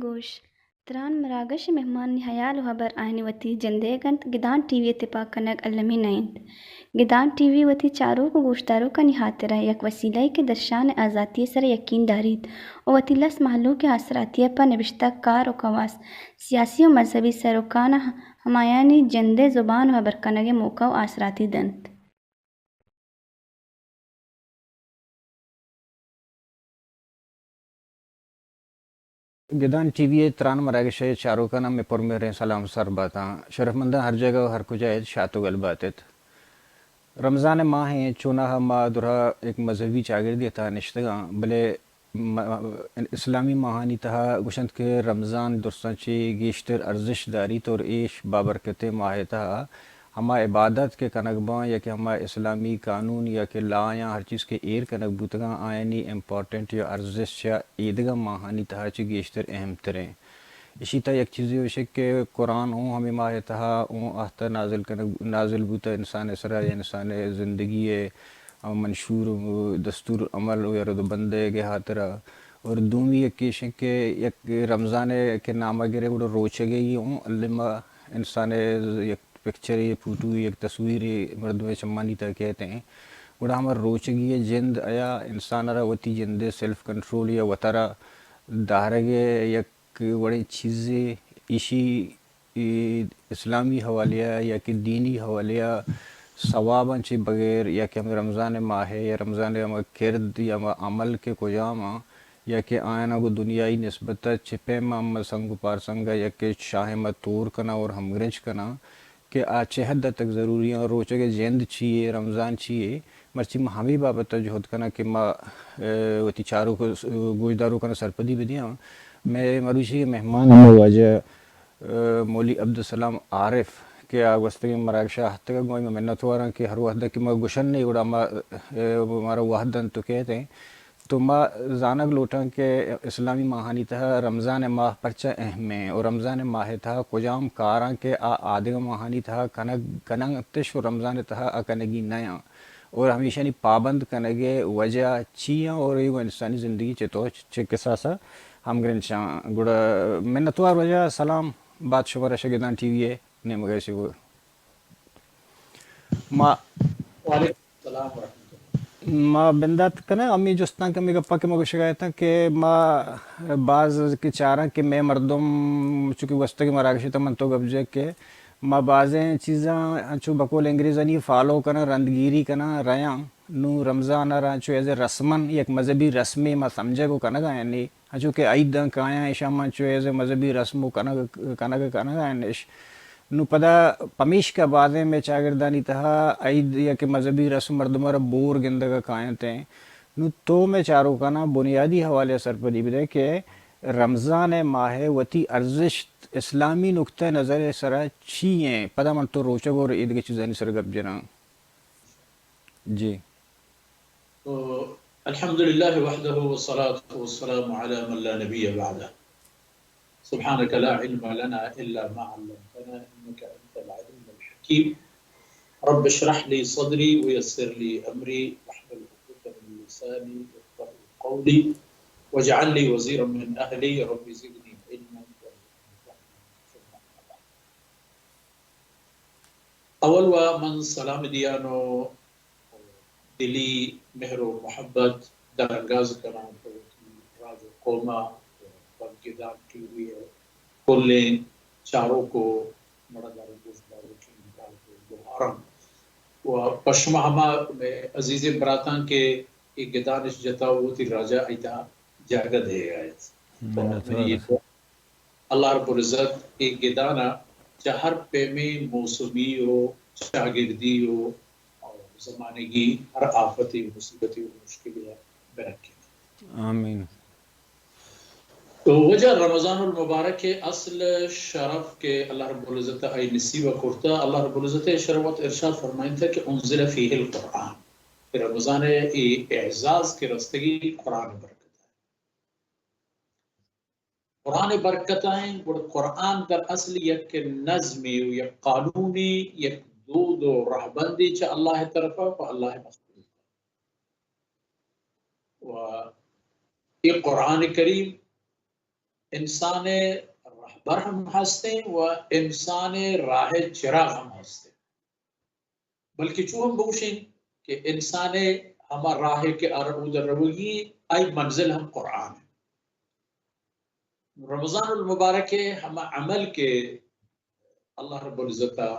گوش، تران مراگش ءِ مہمانانی ہیال ءُ ہبر آیانی وتی جندئیگ اَنت، گدان ٹی وی ءِ تپاک کنگ المی نہ اِنت۔ گدان ٹی وی وتی چاروک ءُ گوشداروکانی ہاترا یک وسیلہ یے کہ درشان ءِ آزاتی ءِ سرا یکین داریت ءُ وتی لس مہلوک ءِ آسراتی ءَ پہ نبشتہ کار ءُ کواس، سیاسی ءُ مذہبی سروکاں ہمایانی جند ءِ زبان ءُ ہبر کنگ ءِ موقع ءُ آسراتی دنت۔ گدان ٹی وی ءِ تران مراگش ءِ چاروکاں مئے پرمہریں سلام سر باتاں۔ شرفمنداں ہر جاگہ ءُ ہر کجا ات، شات ءُ گل بات ات۔ رمضان ءِ ماہ ایں، چوناہا ما درا یک مذہبی چاگردے ءِ تہا نشتگاں، بلے م-، اسلامی ماہانی تہا گوشنت کہ رمضان درساں چہ گیشتر ارزش داریت اور ایش بابرکتیں ماہ ءِ تہا ہما عبادات کہ کنگ باں یا کہ ہما اسلامی قانون یا کہ لایاں ہر چیز کہ ایر کنگ بوتگاں، آیانی امپورٹنٹ یا ارزش چہ ایدگہ ماہانی تہا چہ گیشتر اہم تریں۔ اشی تہا یک چیزے اش کہ قرآن اوں ہمے ماہ ءِ تہا اوں آہتہ نازل کنگ، نازل بوتہ انسان ءِ سرا یا انسان ءِ زندگی ءِ ہم منشور ءُ دستور عمل ءُ یا رد ءُ بند ءِ ہاترا۔ اور دومی یک ایش کہ یک رمضان ءِ کہ نام ءَ گرے گڑا روچگ ءِ اوں الما انسان ءِ یک پکچرے، فوٹوے، یک تصویرے مردم ءِ چمانی تہا کیت ایں، گڑا ہما روچگی ءِ جند آیا انسان ءَ را وتی جند ءِ سیلف کنٹرول یا وتارا دارگ ءِ یک وڑیں چیزے، ایشی اے اسلامی حوالے ءَ یا کہ دینی حوالے ءَ ثواباں چہ بغیر یا کہ ہمے رمضان ءِ ماہ ءِ یا رمضان ءِ ہما کرد یا ہما عمل کہ کجام آں یا کہ آیاناں گوں دنیائی نسبت ءَ چہ پیم ءَ ہما سنگ ءُ پارسنگ ءَ یا کہ شاہ ءَ ما تور کناں اور ہمگرنچ کناں کہ آ چہ حد ءَ تک ضروری آں، روچگ ءِ جند چی یے، رمضان چی یے، مرچی ما ہمے بابت ءَ جہد کناں کہ ما، اے، وتی چاروک ءُ گوشداروکاں سرپدی بدیاں۔ مئے مروچی ءِ مہمان ہمے واجہ، اے، مولوی عبدالسلام عارف کہ آ گوستگیں مراگش ءَ اتکگ، گوں آئی ما منت واراں کہ ہر وہد ءَ کہ ما گوشن ئے گڑا ما، اے، مارا وہد دنت ءُ کیت ایں۔ تو ما زانگ لوٹاں کہ اسلامی ماہانی تہا رمضان ءِ ماہ پرچا اہم ایں اور رمضان ءِ ماہ ءِ تہا کجام کاراں کہ آ آدگہ ماہانی تہا کنگ، کننتش اور رمضان ءِ تہا آ کنگی نیاں اور ہمیشانی پابند کنگ ءِ وجہ چی آں اور اے گوں انسانی زندگی چطور چہ کساس ءَ ہمگرنچ آں۔ گڑا منتوار واجہ، سلام بات شمارا شہ گدان ٹی وی ءِ نیمگ ءَ چہ۔ ما وعلیکم السلام ورحمۃ اللہ۔ ما بندات کنیں ہمے جستاں کہ ہمے گپاں کہ ما گوشگ ءَ اتاں کہ ما باز کہ چاراں کہ مئے مردم چونکہ گوستگیں مراگش ءِ تہا من تو گپ جت کہ ما بازیں چیزاں انچو بقول انگریزانی فالو کناں، رندگیری کناں، رہاں۔ نوں رمضان ءَ را انچو ایز اے رسمن یک مذہبی رسمے ما سمجھگ ءُ کنگ ءَ یعنی انچو کہ عید داں کایاں، ایشاں ما انچو ایز اے مذہبی رسم ءُ کنگ، کنگ، کنگ ءَ ایں اش۔ نوں پدا پمیشکا بازیں مئے چاگردانی تہا عید یا کہ مذہبی رسم مردم ءَ را بور گندگ ءَ کاینت ایں۔ نوں تو مئے چاروکاناں بنیادی حوالے ءَ سرپدی بدئے کہ رمضان ءِ ماہ ءِ وتی ارزشت اسلامی نقطہ نظر ءِ سرا چی ایں؟ پدا من تو روچگ اور ایدگہ چیزانی سر گپ جناں۔ جی۔ تو الحمدللہ وحدہ والصلاة والسلام علی من لا نبی بعدہ۔ سبحانك لا علم لنا إلا ما علمتنا إنك أنت العليم الحكيم۔ رب اشرح لي صدري ويسر لي أمري واحلل عقدة من لساني يفقهوا قولي واجعل لي وزيرا من أهلي رب زدني علما وارزقني فهما ثم أما بعد۔ اول وا من سلام دیان و دلی مہر و محبت درانگاز کناں پہ وتی راج و قوم ء، پہ گدان ٹی وی ء کلیں چاروک و مڑاہدار و گوشداروکیں برات و گہاراں و پہ شما ہما مئے عزیزیں براتاں کہ اے گدان اش جتا و وتی راج ء ایدا جاگہ دئیگ ء ات۔ تو منتوار۔ منی اللہ رب العزت اے گدان ء چہ ہر پیمیں موسمی و چاگردی و زمانگی ہر آفتے و مصیبتے و مشکلے ء برکینت۔ آمین۔ تو واجہ، رمضان المبارک ء اصل شرف کہ اللہ رب العزت ء آئی نصیب کرتا، اللہ رب العزت ء شرف وت ارشاد فرمائنتا کہ انزل فیہ القرآن، کہ رمضان ء اے اعزاز کہ رستگی قرآن برکت ء۔ قرآن برکت ء، گڑا قرآن در اصل یک نظمے و یک قانونے، یک دود و رہبندے چہ اللہ ء طرف ء پہ اللہ ء مخلوق۔ و اے قرآن کریم انسان ء رہبر ہم ہستیں و انسان ء راہ ء چراغ ہم ہستیں۔ بلکہ چو ہم بگوشیں کہ انسان ء ہما راہ ء کہ آ اود ء روگی، آئی منزل ہم قرآن ء۔ رمضان المبارک ء ہما عمل کہ اللہ رب العزت ء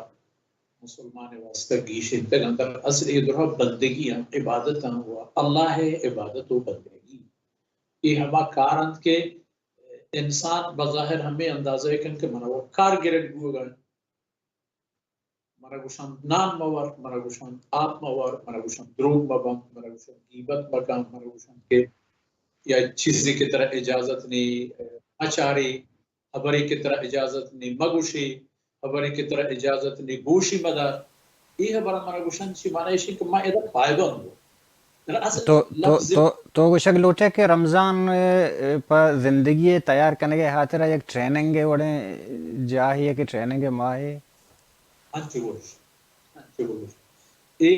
مسلمان ء واسطہ گیشینتگ انت، در اصل اے درا بندگی ہم عبادت ہم و اللہ ء عبادت و بندگی۔ اے ہما کار انت کہ انسان بظاہر ہمے اندازہ ء کنت کہ من ء کار گرگ بوگ ء انت۔ منا گوشنت نان مور، منا گوشنت آپ مور، منا گوشنت دروگ مبند، منا گوشنت گیبت مکن، منا گوشنت کہ یا چیزے کہ ترا اجازت نی، مچاری، خبرے کہ ترا اجازت نی، مگوشی، خبرے کہ ترا اجازت نی، گوشی مدار۔ اے ہبرا منا گوشنت چی معنی ایشی کہ ما ادا پائبند ہوں۔ تو، تو، تو، تو گوشگ لوٹے کہ رمضان ء پہ زندگی ء تیار کنگ ء ہاترا یک ٹریننگ ء وڑیں جاہے کہ ٹریننگ ء ماہے؟ انچو گوش، انچو گوش۔ اے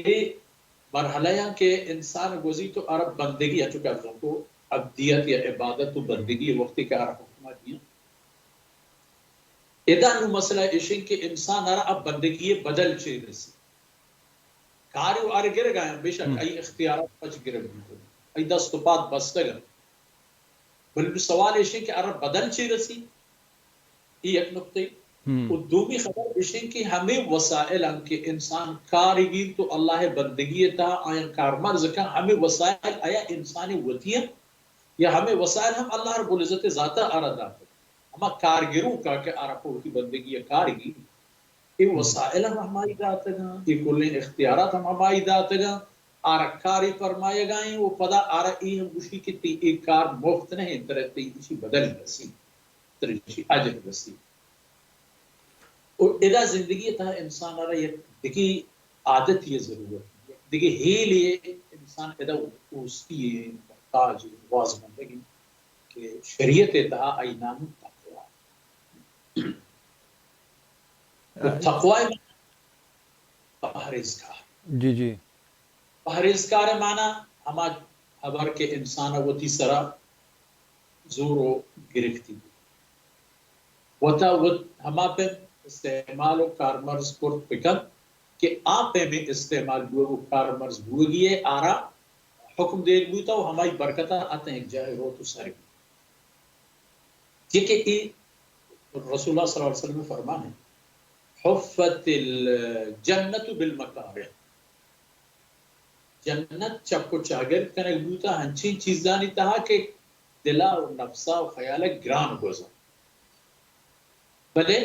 مرحلہ یاں کہ انسان گوزی تو عرب بندگی انچو کہ ارزوں کو عبدیت یا عبادت و بندگی وقتی کہ عرب حکمہ دیاں۔ ادا نوں مسئلہ ایش انت کہ انسان ء را اب بندگی ء بدل چے رسی۔ کاری و آر گرگ ء انت، بے شک آئی اختیارات پچ گرگ بوتگ، آئی دست و پاد بستگ انت، بلے نوں سوال ایش انت کہ آ را بدل چے رسی؟ اے یک نقطہ۔ و دومی خبر ایش انت کہ ہمے وسائل انت کہ انسان کاری گیرت و اللہ ء بندگی ء تہا آیاں کارمرز کن، ہمے وسائل آیا انسان ء وتی انت یا ہمے وسائل ہم اللہ رب العزت ء ذات ء آ را داتگ؟ ہما کارگروک ء کہ آ را پہ وتی بندگی ء کار گی، اے وسائل ہم ہمائی داتگ انت، اے کلیں اختیارات ہم ہمائی داتگ انت، آ را کارے پرمایگ ء انت و پدا آ را اے ہم گوشی کہ تئی اے کار مفت نہ انت، ترا تئی ایشی بدل رسی، ترا ایشی اجر رسی۔ و ادا زندگی ء تہا انسان ء را یک دگہ عادتی ء ضرورت، یک دگہ ہیلے ء انسان ادا اوستی ء محتاج ء نوازمندگ انت کہ شریعت ء تہا آئی نام تقوی۔ و تقوی معنی پہریزگار۔ جی، جی۔ پہریزگار ء معنی ہما ہبر کہ انسان ء وتی سرا زور و گرفتی بوت۔ وتا وت ہما پیم استعمال و کارمرز کرت بکنت کہ آ پیمیں استعمال بوگ و کارمرز بوگی ء آرا حکم دیگ بوتا و ہمائی برکتا اتیں یک جاہے روت و سر بوت۔ یہ کہ ای رسول اللہ صلی اللہ علیہ وسلم فرمان ہے، حفت الجنت بالمکارہ۔ جنت چپ و چاگرد کنگ بوتا ہنچین چیزانی تہا کہ دلا و نفسا و خیالا گران گوزن۔ بلے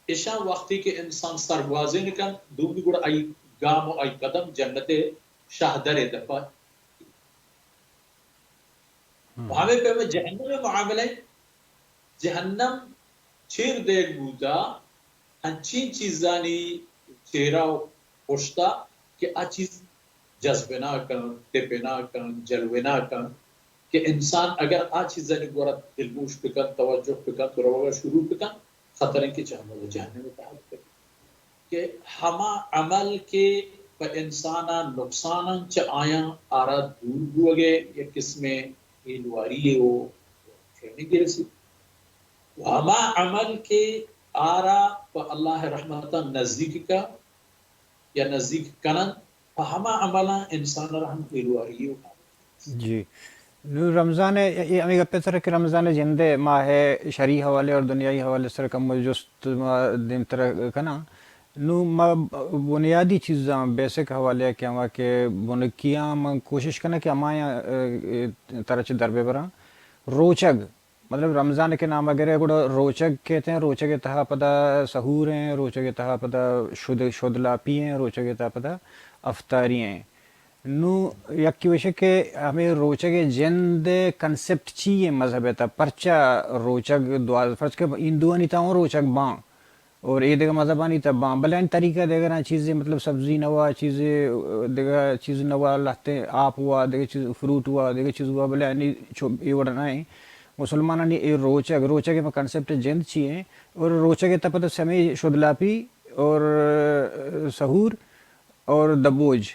اشاں وقتی کہ انسان سرگوازین کنت، دومی گڑا آئی گام و آئی قدم جنت شاہدر دپا۔ و ہمے پیم جہنم معاملہ، جہنم چیر دیگ بوتا ہنچین چیزانی چیرا و پشتا کہ آ چیز جذب نہ کن، تپ نہ کن، جلوہ نہ کن کہ انسان اگر آ چیزانی گورا دلگوش بکن، توجہ بکن، تو روگا شروع بکن، خطر انت کہ چہ ہمودا جہنم ء تہا بکپی۔ کہ ہما عمل کہ پہ انسان ء نقصان انت، چہ آیاں آرا دور بوگ ء یک قسمیں ہیلواری و ٹریننگ رسیت۔ و ہما عمل کہ آرا پہ اللہ ء رحمتاں نزدیک کا یا نزدیک کنن، پہ ہما عملاں انسان ء را ہم ہیلواری و جی۔ نوں رمضان ء، اے ہمے گپ ء سر کہ رمضان ء جند ء ماہ ء شرعی حوالے اور دنیائی حوالے سر کمو جست ما دیمتر ء کناں۔ نوں ما بنیادی چیزاں، بیسک حوالے ء کہ ہما کہ بنکیاں من کوشش کناں کہ ہمایاں، ء، ء، ترا چہ در بہ براں۔ روچگ، مطلب رمضان کے نام ءَ گرے گڑا روچگ کیت ایں، روچگ ءِ تہا پدا سحور ایں، روچگ ءِ تہا پدا شد، شد لاپی ایں، روچگ ءِ تہا پدا افطاری ایں۔ نوں یکے وشے کہ ہمے روچگ ءِ جند ءِ کنسپٹ چی ایں مذہب ءِ تہا؟ پرچا روچگ دواز، پرچا کہ ہندوانی تہا اوں روچگ باں اور اے دگہ مذہبانی تہا باں، بلے آنی طریقہ دگراں، چیزے مطلب سبزی نوا، چیزے دگہ چیز نوا، لہتیں آپ وا، دگہ چیز فروٹ وا، دگہ چیز وا، بلے آنی چو اے وڑ نہ ایں۔ مسلمانانی اے روچگ، روچگ ءِ پہ کنسپٹ جند چی ایں؟ اور روچگ ءِ تہا پدا ہمے شد لاپی اور سحور اور دبوج،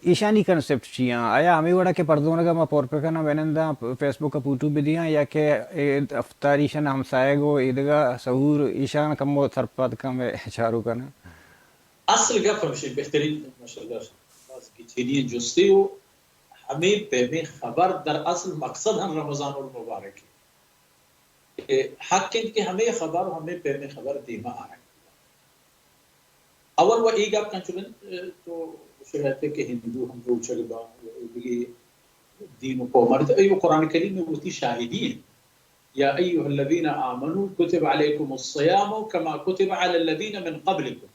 ایشانی کنسپٹ چی آں؟ آیا ہمے وڑا کہ پردونگ ءَ ما پر بکناں، بننداں، فیس بک ءَ پوٹو بدیاں، یا کہ اے افطاری شن ہمسایگ و ایدگہ سحور ایشان کمو سرپد کن مئے چاروکاں؟ اصل گپ ہمشی، بہترین، ماشاءاللہ، باز گچینی جستے و ہمے پیمیں خبر در اصل مقصد ہم رمضان المبارک ہے کہ حق انت کہ ہمے خبر و ہمے پیمیں خبر دیما آرگ۔ اول و اے گپ کنچو بنت، تو گوشگ ءَ ات کہ ہندو ہم روچگ باں و اے دگہ دین و قوم ءَ، اے و قرآن کریم ءِ وتی شاہدی انت۔ یا ایھا الذین آمنوا کتب علیکم الصیام کما کتب علی الذین من قبلکم۔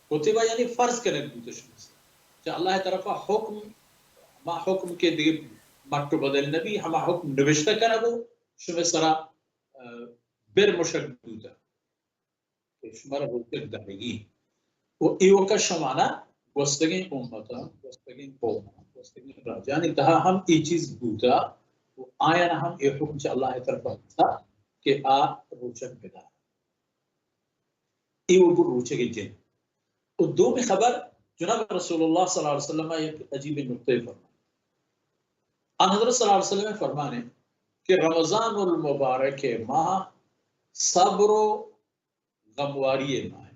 کتب یعنی فرض کنگ بوت شمئے سرا۔ چہ اللہ ءِ طرفا حکم، ہما حکم کہ دگہ مٹ و بدل نبی، ہما حکم نبشتہ کنگ و شمئے سرا، اه، برمشگ بوتا کہ شمارا روچگ دارگی۔ و ایوکا شمانا گوستگیں امتاں، گوستگیں قوماں، گوستگیں راجانی تہا ہم اے چیز بوتا و آیانا ہم اے حکم چہ اللہ ءِ طرفا بوتا کہ آ روچگ بدار۔ اے و بو روچگ ءِ جند۔ و دومی خبر، جناب رسول اللہ صلی اللہ علیہ وسلم یک عجیب نقطہ فرمائے۔ آن حضرت صلی اللہ علیہ وسلم فرمانے کہ رمضان المبارک ماہ صبر و غمواری ماہ،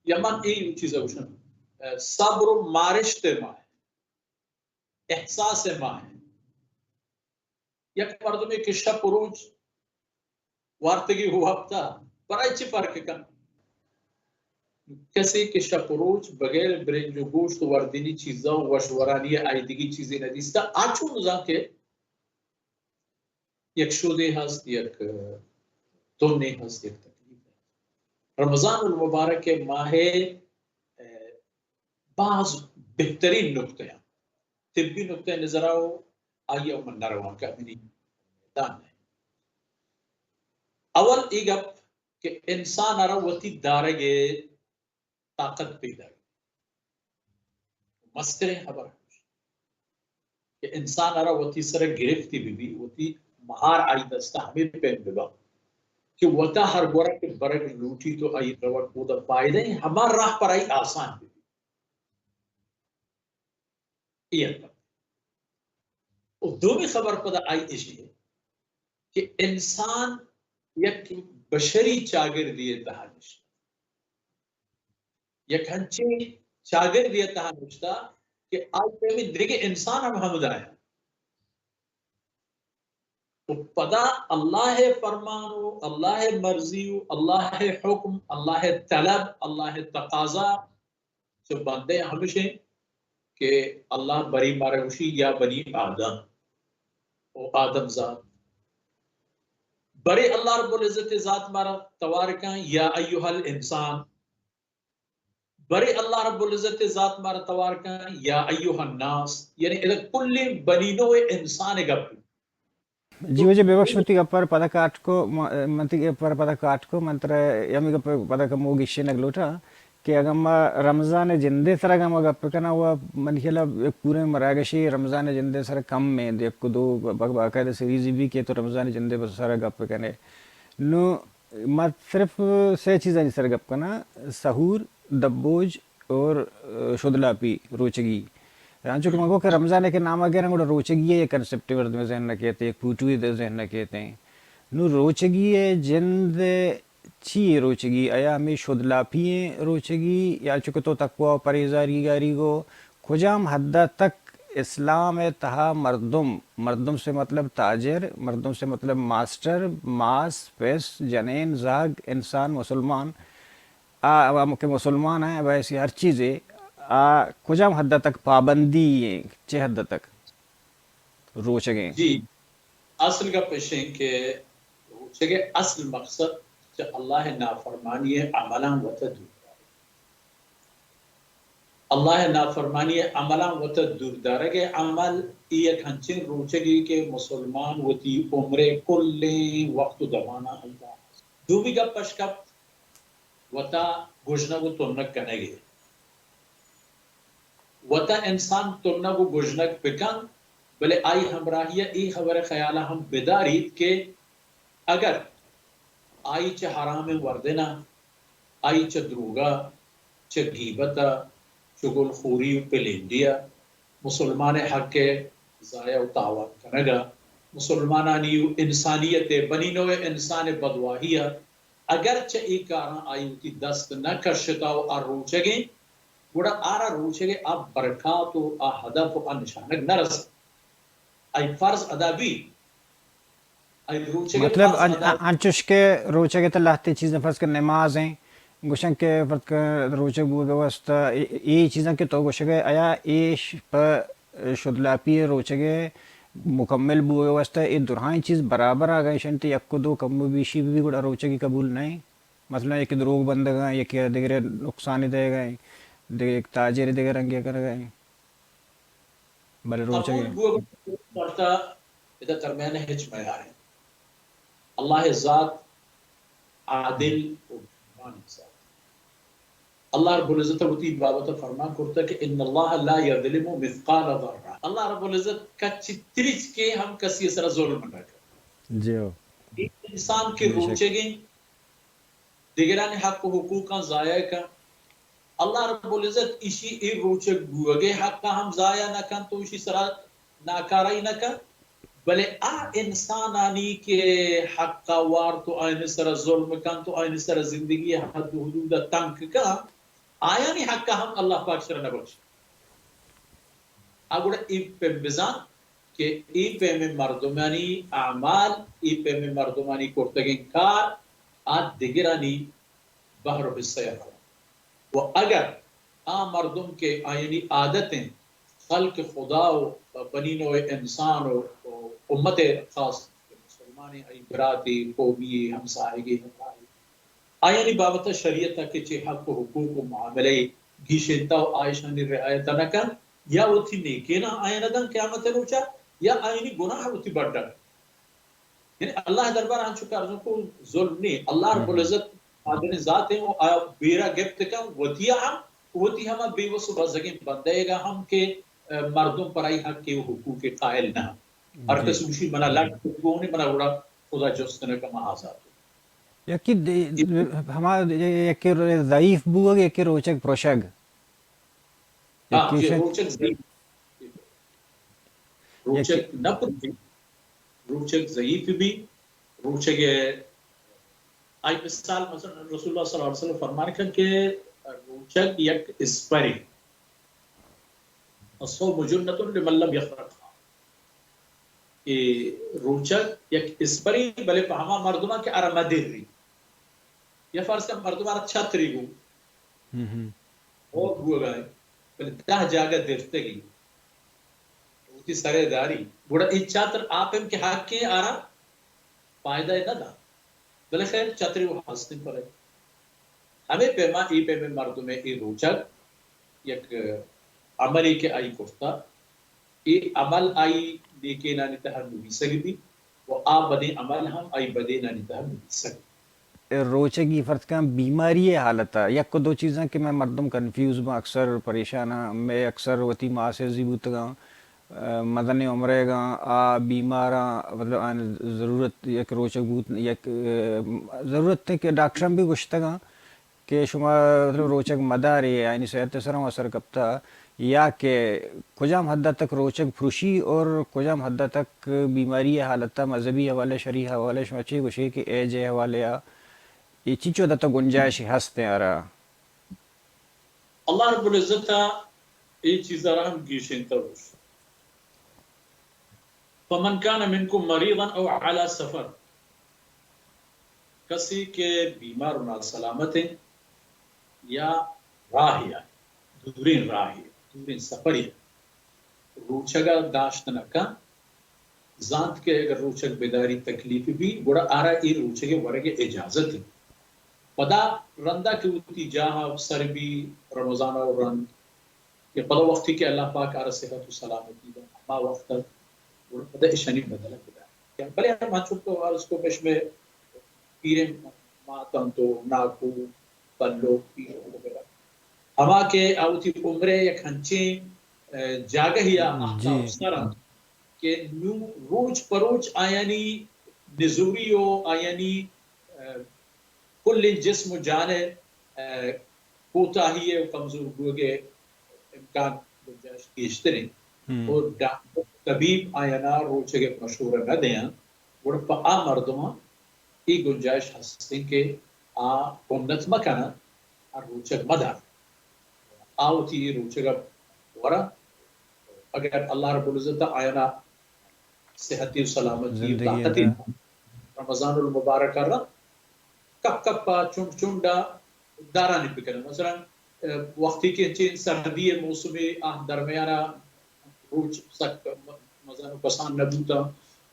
یا من اے چیز گوشن، صبر و مارشت ماہ، احساس ماہ۔ یک مردمے کہ شپ و روچ وارتگی و وپتا، برای چی فرق کن؟ کسے کہ شپ و روچ بغیر برنج و گوشت و وردینی چیزاں و وشورانی آئی دگی چیزے ندیستا، آ چون زان کہ یک شودے ہست، یک تنے ہست، یک تکلیفے ہست۔ رمضان المبارک ماہ، اه، باز بہترین نقطہ آں۔ طبی نقطہ نظرا و آئی ءَ من نہ رواں کہ منی میدان نہ۔ اول اے گپ کہ انسان ءَ را وتی دارگ ءِ طاقت پیدا۔ مستریں خبر ہمیش کہ انسان ءَ را وتی سر ءَ گرفتی بہ بی، وتی مہار آئی دست ءَ ہمے پیم بہ بنت کہ وتا ہر گورا کہ برگ لوٹی تو آئی روگ اودا فائدہ ایں، ہما راہ پر آئی آسان بہ بی۔ اے یک گپ۔ و دومی خبر پدا آئی ایشی کہ انسان یک بشری چاگردی ءِ تہا نشتہ، یک ہنچیں چاگردی ءِ تہا نشتہ کہ آئی پیمیں دگہ انسان ہم ہمدا انت۔ و پدا اللہ ءِ فرمان و اللہ ءِ مرضی و اللہ ءِ حکم، اللہ ءِ طلب، اللہ ءِ تقاضا چہ بندہ ہمیش انت کہ اللہ برے مارا گوشی یا بنی آدم و آدم زاد۔ برے اللہ رب العزت ءِ ذات مارا توار کن یا ایھا الانسان۔ برے اللہ رب العزت ءِ ذات مارا توار کن، یا ایھا الناس، یعنی ادا کلیں بنی نوع انسان ءِ گپ۔ جی واجہ، ببخش، من تئی گپ ءَ را پدا کاٹ کو، م-، من تئی گپ ءَ را پدا کاٹ کو، من ترا ہمے گپ ءَ پدا کمو گیشینگ لوٹاں کہ اگاں ما رمضان ءِ جند ءِ سرا اگاں ما گپ کناں، و منی خیال ءَ یک پوریں مراگشے رمضان ءِ جند ءِ سرا کم ایں، یک دو با-، باقاعدہ سیریزے بی کہ تو رمضان ءِ جند ءِ سرا گپ کنے۔ نوں ما صرف سے چیزانی سر گپ کناں، سحور، دبوج اور، اه، شدلاپی، روچگی۔ انچو کہ من گو کہ رمضان ءِ کہ نام ءَ گراں، گڑا روچگی ءِ یک کنسپٹ مردم ذہن ءَ کیت، یک فوٹوے ذہن ءَ کیت۔ نوں روچگی ءِ جند چی ایں؟ روچگی آیا ہمے شدلاپی ایں روچگی، یا چو کہ تو تقوی و پرہیزگاری گو، کجام حد ءَ تک اسلام ءِ تہا مردم، مردم سے مطلب تاجر، مردم سے مطلب ماسٹر، ماس، پس، جنین، زہگ، انسان، مسلمان، آ، آ، ہم کہ مسلمان ایں، ویسے ہر چیزے، آ، کجام حد ءَ تک پابندی ایں، چہ حد ءَ تک روچگ ایں؟ جی، اصل گپ اش انت کہ روچگ ءِ اصل مقصد چہ اللہ ءِ نافرمانی ءِ عملاں وت ءَ دور دارگ۔ اللہ ءِ نافرمانی ءِ عملاں وت ءَ دور دارگ ءِ عمل، اے یک انچیں روچگے کہ مسلمان وتی عمر ءِ کلیں وقت ءُ دماناں آئی ءَ دات۔ دومی گپ اش کپت، وت ءَ گژنگ ءُ تنگ کنگ ءِ۔ وت ءَ انسان تنگ ءُ گژنگ بہ کنت، بلے آئی ہمراہی ءَ اے خبر ءِ خیال ءَ ہم بداریت کہ اگر آئی چہ حرامیں وردن ءَ، آئی چہ دروگ ءَ، چہ گیبت ءَ، چغل خوری ءُ پلینڈی ءَ، مسلمان ءِ حق ءِ ضائع ءُ تاوان کنگ ءَ، مسلمانانی ءُ انسانیت ءِ، بنی نوع انسان ءِ بدواہی ءَ، اگر چہ اے کاراں آئی وتی دست نہ کشتہ ءُ آ روچگ ءَ، گڑا آرا روچگ ءِ آ برکات ءُ آ ہدف ءُ آ نشانگ نہ رست۔ آئی فرض ادا بیت، آئی روچگ ءِ مطلب فرض ان-، ادا انچوش کہ روچگ ءِ تہ لہتے چیزاں، فرض کہ نماز ایں، گوشن کہ فرض کہ روچگ بوگ ءِ واسطہ اے، اے چیزاں کہ تو گوشگ ءَ آیا، ایش پہ شدلاپی ءِ روچگ ءِ مکمل بوگ ءِ واسطہ اے درائیں چیز برابر آگا ایش انت، یک ءُ دو کم ءُ بیشی بہ بی گڑا روچگی قبول نہ ایں۔ مثلاً یکے دروگ بندگ ءَ، یکے دگرے نقصان دئیگ ءَ، دگہ یک تاجر دگہ رنگے کنگ ءَ، بلے روچگ قبول ءَ بوگ ءِ شرط ءَ ادا درمیان ءَ ہچ میار انت۔ اللہ ءِ ذات عادل ءُ مہربان ذات۔ اللہ رب العزت ءَ وتی بابت ءَ فرمان کرتگ کہ ان اللہ لا یظلم مثقال ذرہ۔ اللہ رب العزت کچی تریچکے ہم کسی ءِ سرا ظلم نہ کنت۔ جی ہو۔ اے انسان کہ بے شک۔ روچگ ءَ دگرانی حق ءُ حقوقاں ضائع کنت، اللہ رب العزت ایشی اے روچگ بوگ ءِ حق ءَ ہم ضائع نہ کنت ءُ ایشی سرا ناکارئی نہ کنت، بلے آ انسانانی کہ حق ءَ وارت ءُ آیانی سرا ظلم کنت ءُ آیانی سرا زندگی ءِ حد ءُ حدود ءَ تنگ کنت، آیانی حق ءَ ہم اللہ پاک شرا نہ بخشیت۔ آ گڑا اے پیم بزان کہ اے پیمیں مردمانی اعمال، اے پیمیں مردمانی کرتگیں کار، آ دگرانی بہر ءُ حصہ ءَ روان۔ ءُ اگر آ مردم کہ آیانی عادت انت، خلق خدا ءُ بنی نوع انسان ءُ، ءُ امت خاص کہ مسلمانیں آئی براتے، قومی، ہمساہگے، ہمراہے، آیانی بابت ءَ شریعت ءَ کہ چہ حق ءُ حقوق ءُ معاملہ گیشینتہ ءُ آ ایشانی رعایت ءَ نہ کنت، یا وتی نیکیناں آیاں نہ دنت قیامت ءِ روچ ءَ، یا آیانی گناہ وتی بڈ ءَ کنت۔ یعنی اللہ ءِ دربار ءَ انچو کہ ارزان کو ظلم نی۔ اللہ رب العزت قادر ذات ءَ ءُ آ بیرا گپت کن وتی ءَ ہم، وتی ہما بے وس ءُ بزگیں بندہ ئیگ ءَ ہم کہ، ءَ، مردم پر آئی حق ءُ حقوق ءِ قائل نہ۔ ہر کس گوشی منا لٹ گون، منا گڑا خدا جست نہ کن، ما آزاد۔ یکی د-، ہما یکی ضعیف بوگ، یکی روچگ پرشگ۔ ہاں، یکی یہ شک۔ روچگ ضعیف۔ روچگ یکی نہ پرشی، روچگ ضعیف بی، روچگ آئی مثال، مثلاً رسول اللہ صلی اللہ علیہ وسلم فرمان کن کہ روچگ یک اسپری، الصوم جنة لمن لم يفرقها۔ کہ روچگ یک اسپری، بلے پہ ہما مردماں کہ آرا مدری۔ یا فرض کن مردم آرا چھتری گو، ہم ہم۔ اور بوگا ہے، بلے دہ جاگہ درتگی، وتی سرے داری، گڑا اے چھتر آپیم کہ حق آرا فائدہ نہ دا۔ بلے خیر، چھتری وہ ہستیں پر ہے۔ ہمے پیما اے پیمیں مردمے اے روچگ یک عملے کہ آئی کرتا، اے عمل آئی نیکینانی تہا نویسگ بی و آ بدیں عمل ہم آئی بدینانی تہا نویسگ بی۔ روچگی فرض کن بیماری حالت ء یک دو چیزاں کہ میں مردم کنفیوز باں، اکثر پریشان آں، میں اکثر وتی ماس ء زی بوتگاں، ء، مزنیں عمرے گاں، آ بیماراں، مطلب، آن ضرورت یک روچگ بوت، یک، ء، ضرورت ہے کہ ڈاکٹراں بھی گوشتگاں کہ شما، مطلب، روچگ مدارے، آیانی صحت سر ہم اثر کپتا، یا کہ کجام حد تک روچگ پروشی اور کجام حد تک بیماری حالت مذہبی حوالے، شرعی حوالے، شما چی گوشے کہ ایج حوالے آ، یہ چیچو حد تک گنجائش ہست ہیں آرا؟ اللہ رب العزت ء اے چیز ء را ہم گیشینتہ گوشت، فمن کان منکم مریضا او علی سفر، کسی کہ بیمار و ناسلامت ہیں یا راہ یا دوریں راہ یا دوریں سفر یا روچگا داشت نہ کن، زانت کہ اگر روچگ بداری تکلیف بی، گڑا آرا اے روچگ ورگ اجازت انت۔ پدا رندا کہ وتی جاہ سر بی، رمضان و رند، یا پدا وقتی کہ اللہ پاک آرا صحت و سلامتی دا، ہما وقت گڑا پدا اشانی بدل بدار۔ بلے ہم انچو کہ عرض کو، پشمے پیریں مات انت و ناکو، بلوک، پیرک وغیرہ، ہما کہ آ وتی عمرے یک ہنچیں، ء، جاگہی ء آہتاپ سر انت کہ نوں روچ پہ روچ آیانی نزوری و آیانی، ء، کلیں جسم و جان ء، ء، کوتاہی ء و کمزور بوگ ء امکان، گنجائش گیشتر انت۔ و ڈاکٹر، طبیب آیانا روچگ ء مشورہ نہ دیاں، گڑا پہ آ مردماں اے گنجائش ہستیں کہ آ کنت مہ کناں، آ روچگ مہ دار، آ وتی روچگ ء ورا، اگر اللہ رب العزت آیانا صحتی و سلامتی و طاقتی رمضان المبارک ء را کپ کپ ء چنڈ چنڈ ء دارانی بکناں۔ مثلاً، ء، وقتی کہ انچیں سردی ء موسمے آ درمیان ء روچ سک مزن و کسان نہ بوتاں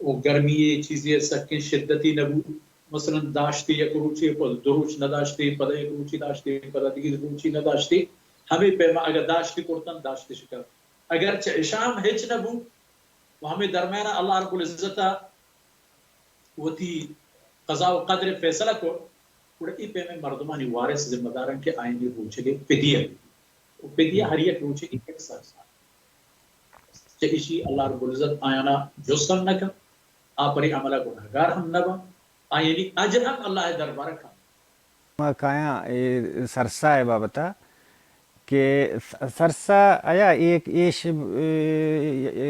و گرمی ء چیزے سکیں شدتی نہ بوت۔ مثلاً داشتے یک روچے، پد دو روچ نہ داشتے، پدا یک روچے داشتے، پدا دگہ روچے نہ داشتے۔ ہمے پیما اگر داشتے کرتن، داشتے شکر۔ اگر چہ اشاں ہم ہچ نہ بوت و ہمے درمیان ء اللہ رب العزت ء وتی قضا و قدر ء فیصلہ کت، گڑا اے پیمیں مردمانی وارث ذمہ دار انت کہ آیانی روچگ ء فدیہ بہ بیت۔ و فدیہ ہر یک روچے یک سر سال۔ چہ ایشی اللہ رب العزت آیانا جست ہم نہ کنت، آ پرے عمل ء گناہگار ہم نہ بنت، آیانی اجر ہم اللہ ء دربار ء کم۔ ما کایاں اے سرسا ء بابت ء کہ س-، سرسا آیا ایک ایش، اے، اے،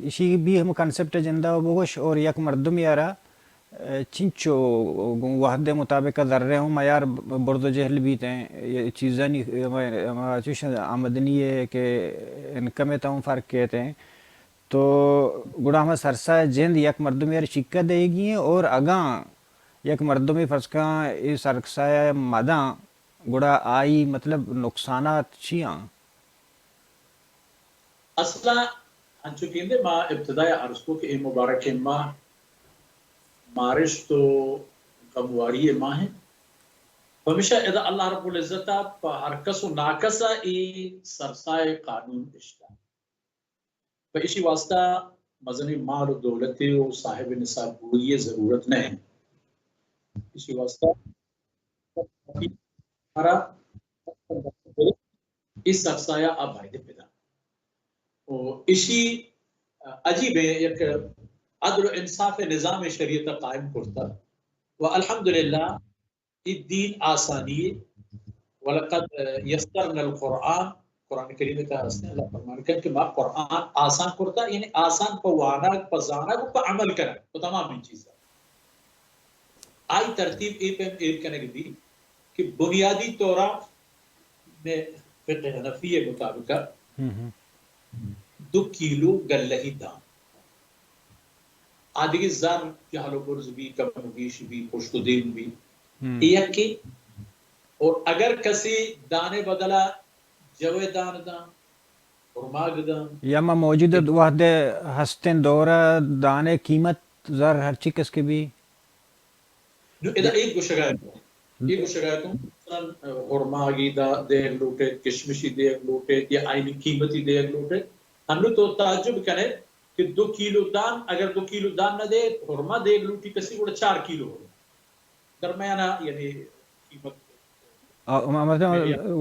ایشی بھی ہم کانسیپٹ ء جندا و بگوش اور یک مردم یارا، اے، چنچو گوں وہد ء مطابق ء زر ء ہم میار برد و جہل بیت ہیں، اے چیزانی، اما، اما چوش آمدنی ہے کہ انکم ء تاں فرق کیت ہیں۔ تو گڑا ہما سرسا ء جند یک مردم یار چیکہ دئیگی ہیں اور اگاں یک مردمے فرض کن اے سرسا ء مداں، گڑا آئی مطلب نقصانات چی آں؟ اصلا انچو کہ اندے ما ابتدا ء عرض کو کہ اے مبارکیں ماہ مارشت و غمواری ء ماہ انت۔ پمیشا ادا اللہ رب العزت ء پہ ہر کس و ناکس ء اے سرسائے قانون اشتہ۔ پہ ایشی واسطہ مزنیں مال و دولتے و صاحب نصاب بوئی ء ضرورت نہ انت۔ ایشی واسطہ ہمارا اے سرسایا آ بایدے بدنت۔ و ایشی عجیبیں یک عدل و انصاف نظام شریعت قائم کرتا۔ و الحمدللہ اے دین آسانی، ولقد یسرنا القرآن، قرآن کریم ء تہا ہستیں، اللہ فرمان کن کہ ما قرآن آسان کرتا، یعنی آسان پہ وانگ، پہ زانگ و پہ عمل کنگ، پہ تمامیں چیزاں۔ آئی ترتیب اے پیم ایر کنگ بی کہ بنیادی طورا میں فقہ حنفی ء مطابق دو کیلو گلہی دان۔ آ دگہ زر جہل و برز بی، کم و گیش بی، پشت و دیم بی۔ اے یکے۔ اور اگر کسی دانے بدلا جوے دان دان، خرماگ دان۔ یا ما موجود وہد ہستیں دورہ دانے قیمت زر ہرچی کس کے بی۔ نو ادا ایک گوشگا ہے۔ اے گوشگ ء اتوں، مثلاً، ہرماگی دا دیگ لوٹیت، کشمشی دیگ لوٹیت یا آئینی قیمتی دیگ لوٹیت، ہنو تو تعجب کنے کہ دو کیلو دان، اگر دو کیلو دان نہ دے، ہرما دیگ لوٹی کسی، گڑا چار کیلو ہرما۔ درمیانہ یعنی قیمت۔ آ، ہما، مطلب،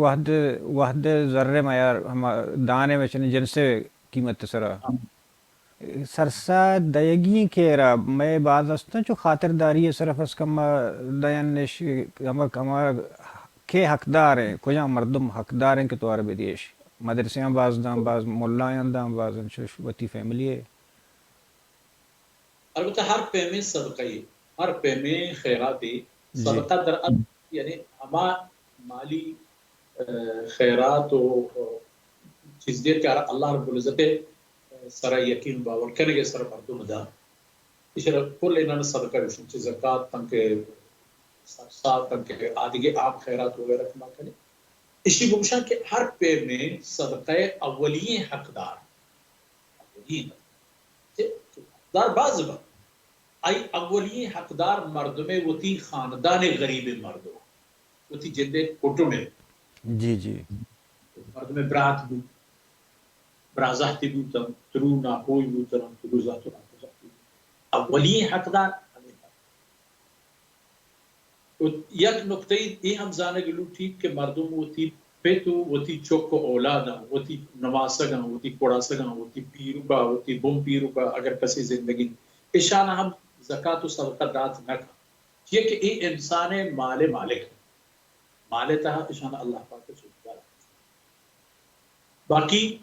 وہد، وہد زر میار ہما دانے میں چنی جنسے قیمت سرا۔ ہاں۔ سرسا دئیگی ایں کہ را مئے باز استاں چو خاطرداری ء سرا فرض کن ما دئین اش، ہما، ہما کے حقدار ایں، کجام مردم حقدار ایں کہ تو آرا بدیش؟ مدرسیاں باز داں، باز ملایاں داں، باز انچوش وتی فیملی ء۔ البتہ ہر پیمیں صدقہ ء، ہر پیمیں خیرات ء، صدقہ در اصل یعنی ہما مالی، ء، خیرات و، ء، چیز دیر کہ اللہ رب العزت ء سرا یقین باور کنگ ء سر مردم دا۔ ایشرا کل انان صدقہ گوشن، چہ زکات تنکہ سرسا تنکہ آدگہ عام خیرات وغیرہ کہ ما کنیں۔ ایشی بگوشاں کہ ہر پیمیں صدقہ ء اولی حقدار، اولی حقدار، چہ حقدار باز بنت۔ آئی اولی حقدار مردم ءِ، وتی خاندان ءِ، غریبیں مردم، وتی جند ءِ کٹم ءِ، جی جی، مردم ءِ برات بوت، برازاتی بوت، ترو ناکوئی بوت، ترو زات و ناکوزاتی بوت۔ اولی حقدار ہمیں بنت۔ و یک نکتہ اے ہم زانگ لوٹیت کہ مردم وتی پت و وتی چک و اولاداں، وتی نماسگاں، وتی کڑاسگاں، وتی پیرکا، وتی بن پیرکا اگر کسے زندگی، اشان ہم زکات و صدقہ دات نہ کن، چیا کہ اے انسان ءِ مال ءِ مالک انت۔ مال ءِ تہا اشان اللہ پاک ءَ چوکیدار انت۔ باقی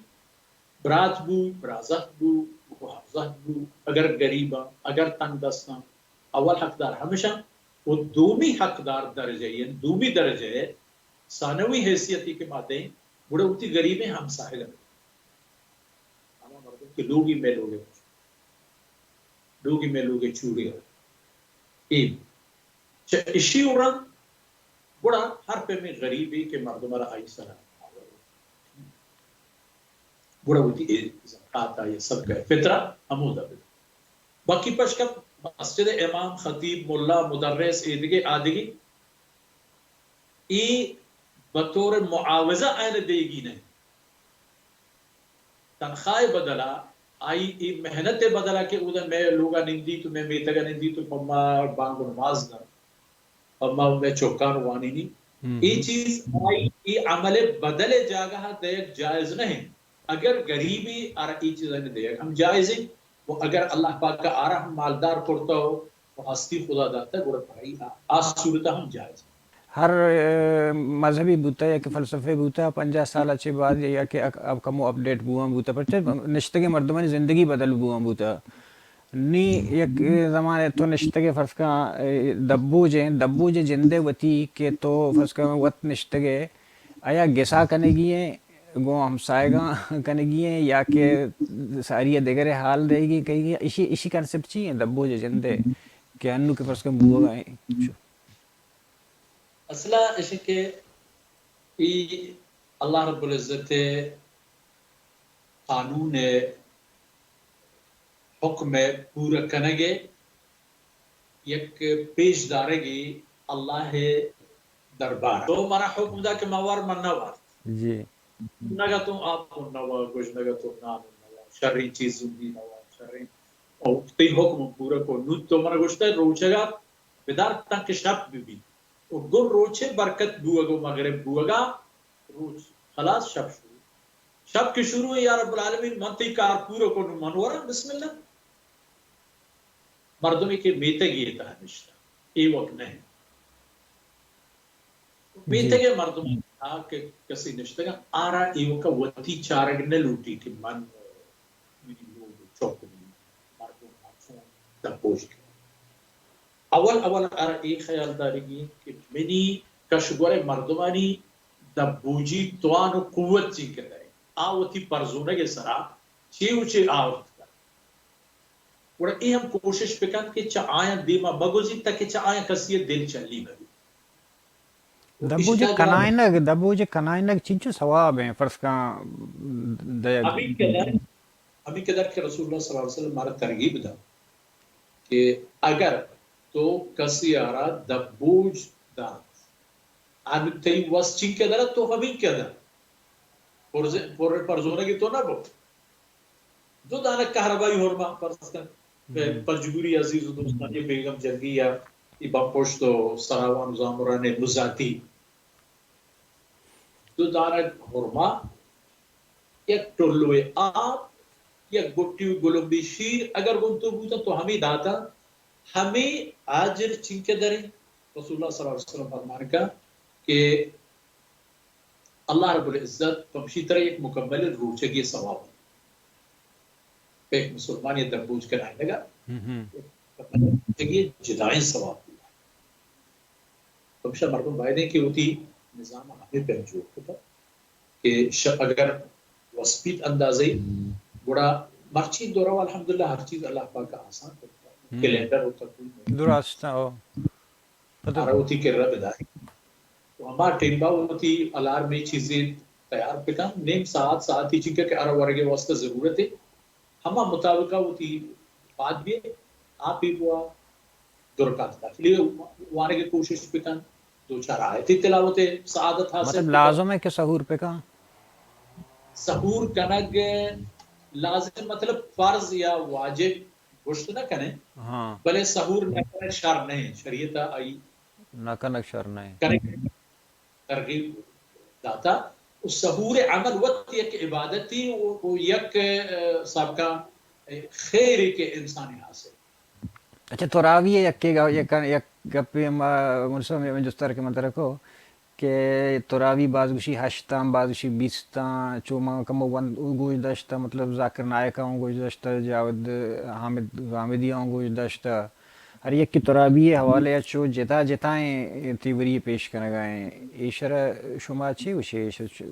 برات بو، برازات بو، گوہرزات بو، اگر غریباں، اگر تنگ دستاں، اول حقدار ہمشاں و دومی حقدار درجہ ءَ، دومی درجہ ءَ ثانوی حیثیتی کہ ما دیں، گڑا وتی غریبیں ہمساہگاں۔ ہما مردم کہ لوگی مئے لوگ ءَ، لوگی مئے لوگ ءَ چوڑی ءَ۔ اے چہ اشی و رند گڑا ہر پیمیں غریبے کہ مردم ءَ را آئی سرا گڑا وتی اے زکات ءَ یا صدقہ فطرہ ہمودا بدے۔ باقی پشکا مسجد امام، خطیب، ملا، مدرس، ایدگہ آدگہ، اے بطور معاوضہ آئین دیگی نہ۔ تنخواہ بدلا، آئی اے محنت بدلا کہ اودا مئے لوگا نندی تو، مئے میتگا نندی تو، پما بانگ و نماز دن، پما مئے چوکان وانینی۔ ہم۔ اے چیز آئی اے عمل بدل جاگہ دیگ جائز نہیں۔ اگر غریبی آرا اے چیز دیگ ہم جائز ہے، و اگر اللہ پاک آرا ہم مالدار کرتا ہو، و ہستی خدا داتا، گڑا پرائی آ، آ صورت ہم جائز ہے۔ ہر، اے، مذہبی بوتا یا کہ فلسفے بوتا، پنجاہ سال چہ بعد یا کہ اک-، اب کمو اپڈیٹ بوان بوتا، پرچہ نشتگیں مردمانی زندگی بدل بوان بوتا۔ نی یک زمانے تو نشتگے فرض کن، اے، دبوجیں، دبوجیں جندے وتی کہ تو فرض کن وت نشتگے، آیا گسا کنگی ہیں، گوں ہمسائگاں کنگی ہیں یا کہ ساری دگرے حال دئیگی کئیگی، اشی، اشی کانسپٹ چی ہیں دبوجیں جندے کہ انو کہ فرض کن بوگا ہیں؟ اصلا اش کہ ای اللہ رب العزت ءِ قانون ءِ حکم ءِ پورا کنگ ءِ یک پیش دارگی اللہ ءِ دربار ءَ۔ تو منا حکم دا کہ ما ور، من نہ ورت۔ جی۔ نگا تو آپ نہ وا، گوش نگا تو نان نہ وا، شریں چیز زندی نہ وا، شریں۔ او تئی حکم پورا کو۔ نو تو منا گوشتا روچگا بدار تاکہ شپ بہ بیت۔ و گوں روچے برکت بوگ و مغرب بوگا روچ خلاص، شپ شروع۔ شپ کہ شروع ہے، یا رب العالمین، من تئی کار پورا کنوں، من وراں، بسم اللہ۔ مردمی کہ میتگی تہا نشتہ، ایوک نہیں۔ جی۔ میتگ مردم تہا کہ کسی نشتگا، آرا ایوکا وتی چارگ نہ لوٹی کہ من، منی لوگ چوک، منی مردم، من چون دپوش کناں۔ اول اول ارا اے خیال دارگی کہ منی کشگور مردمانی دبوجی توان و قوت چی قدر ہے، آ وتی پرزونگ سرا چی و چی آورت کن۔ گڑا اے ہم کوشش بکن کہ چہ آیاں دیما مگوزی تاکہ چہ آیاں کسی دل چلی مبی۔ دبوجی کنائنگ، دبوجی کنائنگ چنچو ثواب ہیں، فرض کن دے۔ ہمیں قدر، ہمیں قدر کہ رسول اللہ صلی اللہ علیہ وسلم مارا ترغیب دا کہ اگر تو کسی آرا دبوج دات، آن تئی وس چین قدر تو ہمیں قدر پر، پر پرزونگی تو نہ بو۔ دو دانہ کہربائی ہورما فرض کن، پہ، ہم۔ پنجگوری عزیز و دوستانی بیگم جنگی یا ای بمپشت و سراوان و زامران مزاتی۔ دو دانہ ہورما، یک ٹلوے آپ، یک گٹی و گلمبی شیر، اگر گون تو بوتا تو ہمیں داتا، ہمیں آجر چنکہ دریں۔ رسول اللہ صلی اللہ علیہ وسلم فرمان کا کہ اللہ رب العزت پمشی ترا یک مکمل روچگی ثواب۔ پہ یک مسلمانی دبوج کنائینگا، ہم ہم۔ یک مکمل روچگی جدائیں ثواب۔ پمشا مردم باید ہیں کہ وتی نظام ہمیں پہ جوڑ کتا کہ شپ اگر وسپیت اندازے گڑا مرچی دورا الحمدللہ ہر چیز اللہ پاک آسان کرتا۔ ہم۔ کیلنڈر و تقویم درست، او۔ پتہ آرا وتی کرا بداری۔ تو ہما ٹیمبا وتی الارمی چیزیں تیار بکن، نیم ساعت، ساعتی چنکہ کہ آرا ورگے واسطہ ضرورت ہے، ہما مطابقہ وتی پاد بیئے، آ پی بوا، دو رکعت نفلی وانگ ءِ کوشش بکن، دو چار آیتی تلاوت ءِ سعادت حاصل مطلب بکن۔ لازم ہے کہ سحور پہ کن؟ سحور کنگ لازم، مطلب فرض یا واجب گوشت نہ کنے، ہاں۔ بلے سحور نہ کنگ شر نہیں، شریعت آئی نہ کنگ شر نہیں۔ کنگ ترغیب داتا۔ و سحور عمل وت یک عبادتی و، و یک، اه، سابقہ خیرے کہ انسانی حاصل۔ اچھا، تراوی ءِ یکے گا-، یک، یک گپے ما منصف میں جستر کہ من ترا کو کہ تراوی باز گوشی ہشتاں، باز گوشی بیستاں، چو ما کمو وند گوش داشتا، مطلب ذاکر نائک آں گوش داشتا، جاوید حامد غامدی آں گوش داشتا۔ ہر یکے تراوی ءِ حوالے ءَ چو جتا جتائیں تیوری پیش کنگا ایں۔ ایشرا شما چے گوشے؟ ایشرا چ-،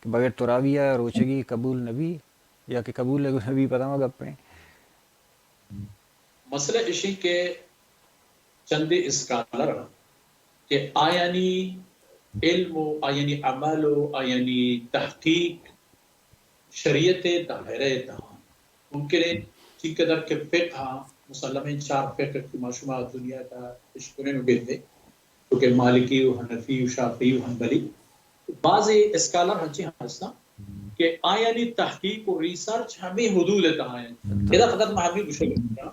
کہ بغیر تراوی ءَ روچگی قبول نبی یا کہ قبول نبی، پدا ما گپیں۔ مسئلہ اش انت کہ چندے اسکالر انت کہ آیانی علم و آیانی عمل و آیانی تحقیق شریعت ءِ دائرہ ءِ تہا انت۔ ممکن انت چی قدر کہ فقہ ہاں، مسلمیں چار فقہ کہ ما شما دنیا ءِ تہا اشکنیں و گندیں، چو کہ مالکی و حنفی و شافعی و حنبلی، بعضے اسکالر ہنچیں ہستاں کہ آیانی تحقیق و ریسرچ ہمے حدود ءِ تہا انت۔ ادا فقط ما ہمے گوشگ لوٹاں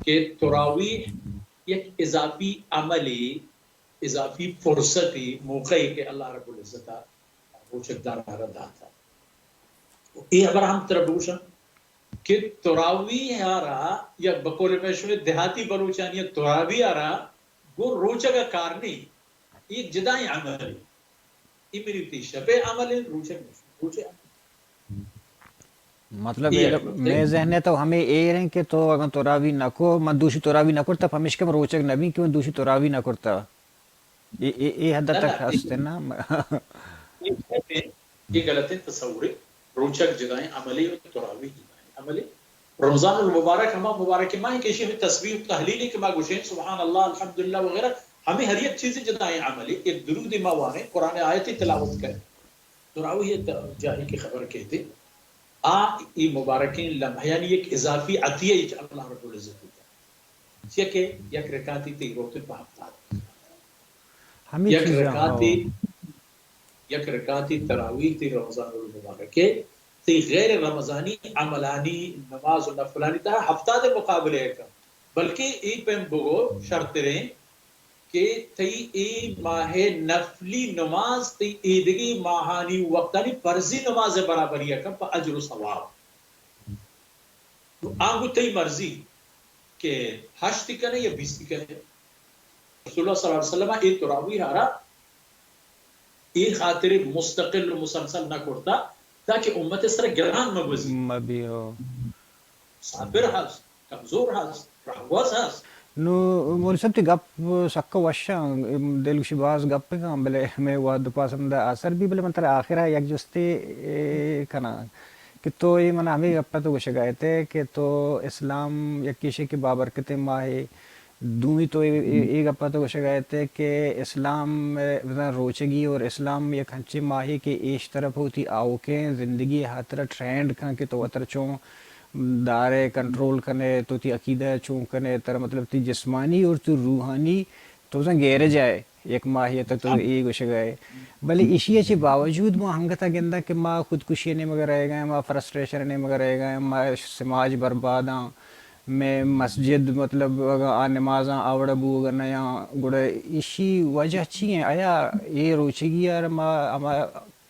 کہ تراویح یک اضافی عملے، اضافی فرصتے، موقعے کہ اللہ رب العزت ءَ روچگ داران ءَ را داتا۔ اے ہبر ہم ترا بگوشاں کہ تراویح ءَ را، یا بقول مئے شمئے دیہاتی بلوچانی ءَ تراویح ءَ را گوں روچگ ءَ کار نی، اے یک جدائیں عملے۔ اے منی وتی شپ ءِ عمل انت، روچگ نہ، روچ ءِ عمل۔ مطلب اے اے مئے ذہن ءَ تو ہمے ایر انت کہ تو اگاں تراویح نہ کو، من دوشی تراویح نہ کرتا، پمیشکا من روچگ نہ بیں کہ من دوشی تراویح نہ کرتا۔ اے، اے، اے حد نہ، تک نہ، اے ہست نا۔ اے غلط انت، اے غلطیں تصورے۔ روچگ جدائیں عملے و تراویح جدائیں عملے۔ رمضان المبارک ہما مبارکیں ماہ کہ ایشی ہمے تسبیح و تہلیلے کہ ما گوشیں، سبحان اللہ، الحمدللہ وغیرہ، ہمے ہر یک چیزے جدائیں عملے۔ یک درودے ما وانیں، قرآن آیتے تلاوت کریں، تراویح ءِ جاہے کہ خبر کیتے، آ اے مبارکیں لمحیانی یک اضافی عطیہ ایچ اللہ رب العزت دیتا۔ چیا کہ یک رکعتی تئی روت پہ ہفتاد۔ ہمے یک چیزاں، رکعتی، ہو۔ یک رکعتی تراویح تئی رمضان المبارک ءَ، تئی غیر رمضانی عملانی نماز و نفلانی تہا ہفتاد ءِ مقابلہ ءَ کن۔ بلکہ اے پیم بگو شرتریں کہ تئی اے ماہ ءِ نفلی نماز تئی ایدگہ ماہانی وقتانی فرضی نماز ءِ برابری ءَ کن پہ اجر و ثواب۔ نو آنگو تئی مرضی کہ ہشت کنے یا بیست کنے۔ رسول اللہ صلی اللہ علیہ وسلم اے تراویح ءَ را اے خاطر مستقل و مسلسل نہ کرتا تاکہ امت ءِ سر گران مہ گوزی۔ مہ بی، ہو۔ مسافر ہست، کمزور ہست، راہگوز ہست۔ نو، مولوی صاحب، تئی گپ سکا وش اں، دل گوشی باز گپ کن، بلے ہمے وہد پاس ہمدا آسر بی، بلے من ترا آخر ءَ یک جستے، اے، کناں کہ تو اے من ہمے گپ ءَ تو گوشگ ءَ ات کہ تو اسلام یک ایشے کہ بابرکتیں ماہے، دومی تو اے، اے، اے گپ ءَ تو گوشگ ءَ ات کہ اسلام، اے، بزاں روچگی اور اسلام یک ہنچیں ماہے کہ ایش طرف وتی آؤکیں زندگی ءِ ہاترا ٹرینڈ کن کہ تو وترا چون دارے، کنٹرول کنے، تو تی عقیدہ ءَ چون کنے، ترا مطلب تی جسمانی اور تی روحانی تو بزاں گیرج ءَ ئے، یک ماہے ءَ تو، تو اے گوشگ ءَ ئے۔ بلے ایشی ءَ چہ باوجود ما انگت ءَ گنداں کہ ما خودکشی ءِ نیمگ ءَ رہگ ءَ ایں، ما فرسٹریشن ءِ نیمگ ءَ رہگ ءَ ایں، ما سماج برباد آں، مئے مسجد مطلب اگاں آ نمازاں آ وڑ ءَ بوگ ءَ نہ آں، گڑا ایشی وجہ چی ایں؟ آیا اے روچگی ءَ را ما ہما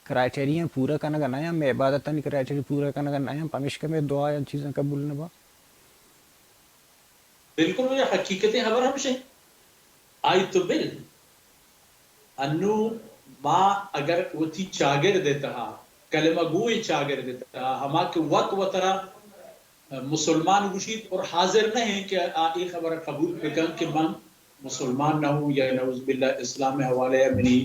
کرائٹیریاں پورا کنگ ءَ نہ آں، مئے عبادتانی کرائٹیریا پورا کنگ ءَ نہ آں، پمیشکا مئے دعایاں چیزاں قبول نہ باں؟ بالکل، اے حقیقتیں ہبر ہمش انت۔ آئی تو بل، انوں ما اگر وتی چاگرد ءِ تہا، کلمہ گوئیں چاگرد ءِ تہا، ہما کہ وت وترا مسلمان گوشیت اور حاضر نہ انت کہ آ اے خبر ءَ قبول بکن کہ من مسلمان نہ اوں یا نعوذ باللہ اسلام ءِ حوالہ ءَ منی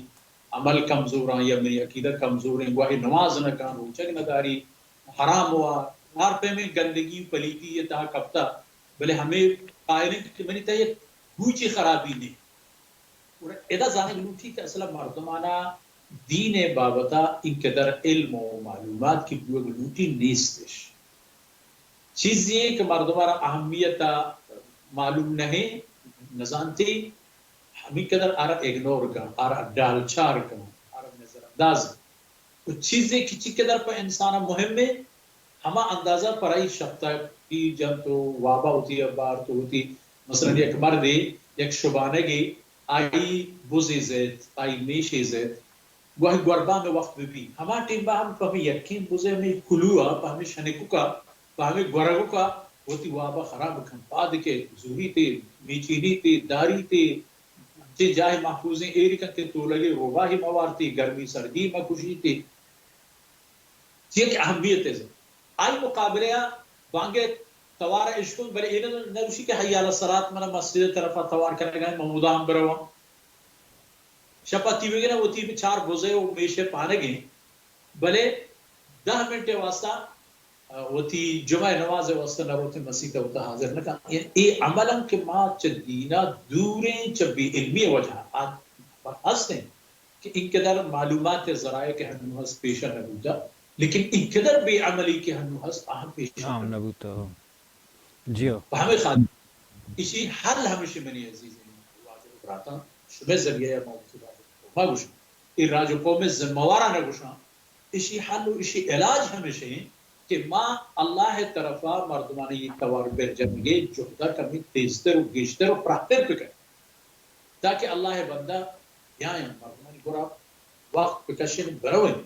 عمل کمزوراں یا منی عقیدہ کمزوریں، گواہے نماز نہ کن، روچگ نہ داری، حرام وا، ہر پیمیں گندگی و پلیتی ءِ تہا کپتہ، بلے ہمے قائل انت کہ منی تہا یک ہوچی خرابی نیں۔ گڑا ادا زانگ لوٹی کہ اصل ءَ مردمانا دین ءِ بابت ءَ اینقدر علم و معلومات کہ بوگ لوٹی نیستش۔ چیزے کہ مردم ء را اہمیت ء معلوم نہ انت، نزانتی، ہمیں قدر آرا اگنور کن، آرا ڈالچار کن، آرا نظر انداز کن۔ و چیزے کہ چی قدر پہ انسان ء مہم ہے، ہما اندازہ پر آئی شپتاکی جنت و وابا ہوتی ء بارت و ہوتی۔ مثلاً یک مردے، یک شبانگے، آئی بزے زیت، آئی میشے زیت، گوہ گوربان وقت بہ بی، ہما ٹیم با ہم پہ ہمیں یکیں بزے ہمیں کلو ء، پہ ہمیں شنکک ء، پہ ہمیں گورگک ء وتی واب ء خراب کن، پاد کہ زوری تے، میچینی تے، داری تے، انچیں جاہ محفوظیں ایری کن کہ تولگے روباہی موارتی، گرمی سردی مکشی تے۔ چی کہ اہمیت ہے۔ آئی مقابلہ ء بانگے توار اشکن، بلے اینا نوشی کہ حی علی الصلاۃ، من مسجد طرفا توار کنگا، من مدام برواں۔ شپا تیوگنا وتی چار بزے و میشے پانگیں، بلے دہ منٹ واسطہ، آ، وتی جمعہ نماز واسطہ نہ روتے مسیت وتا حاضر نہ کن۔ اے، اے عمل ہم کہ ما چہ دینا دوریں، چہ بے علمی وجہ آ ہستیں کہ انقدر معلومات ذرائع کہ ہنو ہست پیشہ نہ بوتا، لیکن انقدر بے عملی کہ ہنو ہست آہم پیشہ عام نہ نہ بوتا۔ جی ہو۔ پہ ہمیں خاطر اشی حل ہمیشی منی عزیزیں واجہ براتاں، شمے ذریعہ ما وتی راج و قوما گوشاں، اے راج و قوم ذمہ وارا نہ گوشاں، اشی حل و اشی علاج ہمیشی کہ ما اللہ طرفا مردمانی توار برجمگے جہدہ کمی تیزتر و گیشتر و پراہتر بکن، تاکہ اللہ بندہ بیاین مردمانی گورا وقت بکشن بروین۔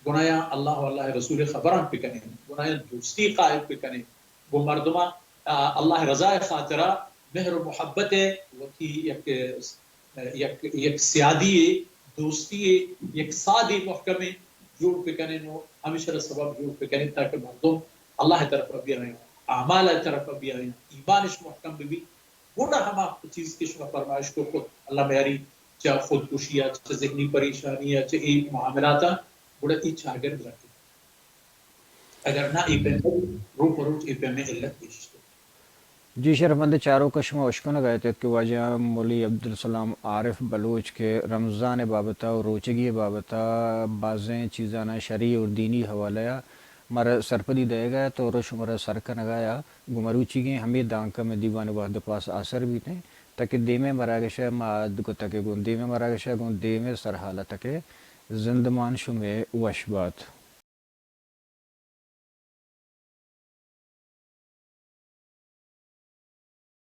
گنایا اللہ و اللہ رسول خبران بکنیں، گنایا دوستی قائم بکنیں، گو مردماں، آ، اللہ رضا خاطرا مہر و محبت وتی یک، یک، یک سیادی، دوستی، یک سادی محکمیں جوڑ بکنیں و ہمیشہ را سبب جوڑ بکنیں تاکہ مردم اللہ طرف بیائیں، اعمال طرف بیائیں، ایمانش محکم ببی۔ گڑا ہما چیز کہ شما فرمائش کو خود اللہ میاری چہ خودکشی یا چہ ذہنی پریشانی یا چہ اے معاملات، گڑا اے چاگرد رکھے۔ اگر نہ اے پیم رو پروچ اے پیم علت پیش تو۔ جی شرفمند چاروک، شما اشکنگ ء ات کہ واجہ مولوی عبدالسلام عارف بلوچ کہ رمضان ء بابت ء و روچگی ء بابت ء بازیں چیزاں شرعی اور دینی حوالہ ء مارا سرپدی دئیگ ء ات اور شمارا سر کنگ ء آیا۔ گوں مروچیگیں ہمے دانکہ مئے دیوان ء وہد ء پاس آسر بیت انت، تاکہ دیمے مراگش ء ما اد کتگ ء گوں دیمے مراگش ء گوں دیمے سرحال ء تک ء زندمان شمئے وش بات۔